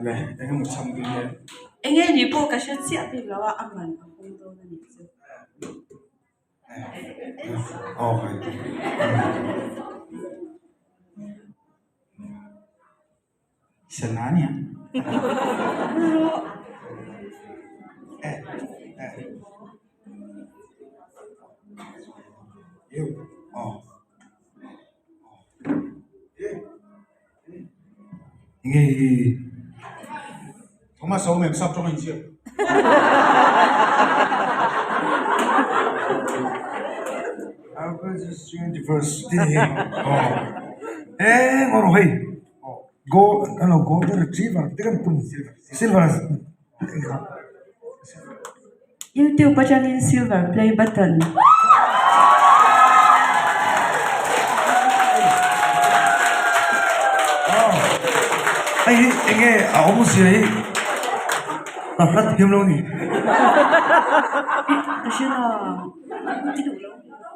Le eng emaw chham ding nge? Enge ni pawh ka hre chiah bik lo a, a man a hawng dawn a nih chu. Aw. Sana ania. Eh eh. Eu. Aw. Enge hi Thomas ho mem sap tawng a inziak. Eng erawh hei gold ano golden retriever te kan tum silver YouTube atangin silver play button. Hei hi enge a awmzia hi ka hlat thiam lo a ni. Ka hre lo, i duh lo.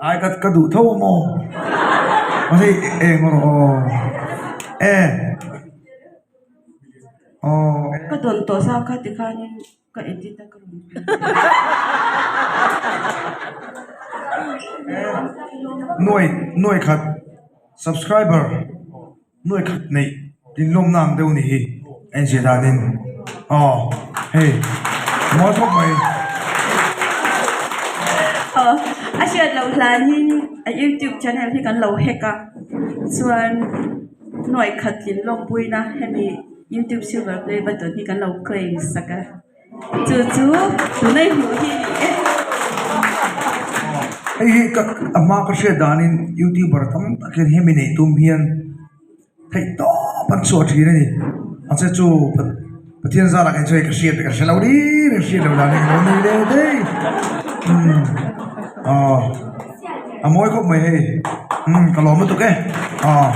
Ai ka ka duh tho maw? Mahse eng erawh aw e aw. Ka dawn tawh sa kha tikhanin Ka edit a ka rawn pin. Nuai nuai khat subscriber nuai khat neih inlawmna ang deuh a ni hi a inziah danin aw hei mawi khawp mai. Aw a hriat loh hlanin a youtube channel hi kan lo hack a chuan nuai khat inlawmpuina hemi. Youtube silver play button hi kan lo claim sak a, chu chu tuna i hmuh hi a ni e. Hei hi ka a hma ka hriat danin youtuber tam tak hian hemi neih tum hian theih tawp an chhuah thin a ni. Mahse chu Pathian zarah kei chu hei ka hriat ka hre lo ri reng hriat loh dan hi ka lo nei leh daih. Umm aw a mawi khawp mai hei umm ka lawm lutuk e aw.